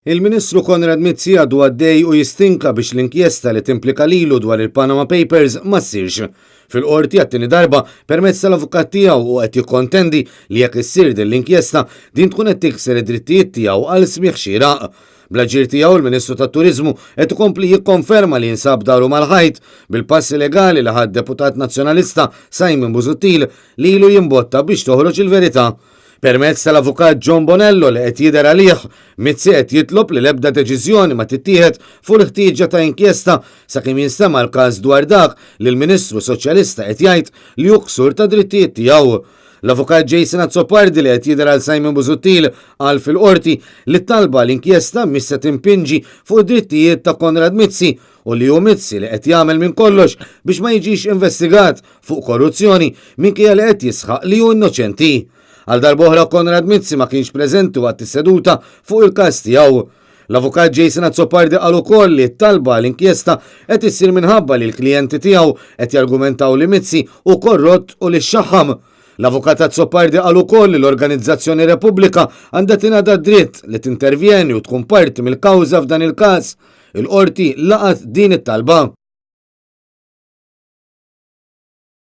Il-Ministru Konrad Mizzi għadu għaddej u jistinka biex l-inkjesta li timplika lilu dwar il-Panama Papers ma ssirx. Fil-Qorti għat-tieni darba permezz tal-avukat tiegħu hu qed jikkontendi li jekk issir din l-inkjesta din tkun qed tikser id-drittijiet tiegħu għal smigħ xieraq. Bl-aġir tiegħu l-Ministru tat-Turiżmu qed ikompli jikkonferma li jinsab daru mal-ħajt bil-passi legali li ħa d-Deputat Nazzjonalista Simon Busuttil li ilu jimbotta biex toħroġ il-verità. Permezz tal-Avukat John Bonello li qed jidher għalih, Mizzi qed jitlob li l-ebda deċiżjoni ma tittieħed fuq il-ħtieġa ta' inkjesta sakemm jinstema' l-każ dwar dak li l-Ministru Soċjalista qed jgħid li hu ksur ta' drittijiet tiegħu. L-Avukat Jason Azzopardi li qed jidher għal Simon Busuttil qal fil-Qorti li t-talba għal inkjesta mhix se timpinġi fuq id-drittijiet ta' Konrad Mizzi u li hu Mizzi li qed jagħmel minn kollox biex ma jiġix investigat fuq korruzzjoni minkejja li qed jisħaq li hu innoċenti. Għal darb'oħra Konrad Mizzi ma kienx preżenti waqt is-seduta fuq il-każ tiegħu. L-Avukat Jason Azzopardi qal ukoll li t-talba għal inkjesta qed issir minħabba li l-klijenti tiegħu qed jargumentaw li Mizzi hu korrott u li xxaħħam. L-Avukat Azzopardi qal ukoll li l-organizzazzjoni Repubblika għandha tingħata d-dritt li tintervjeni u tkun parti mill-kawża f'dan il-każ. Il-Qorti laqgħet din it-talba.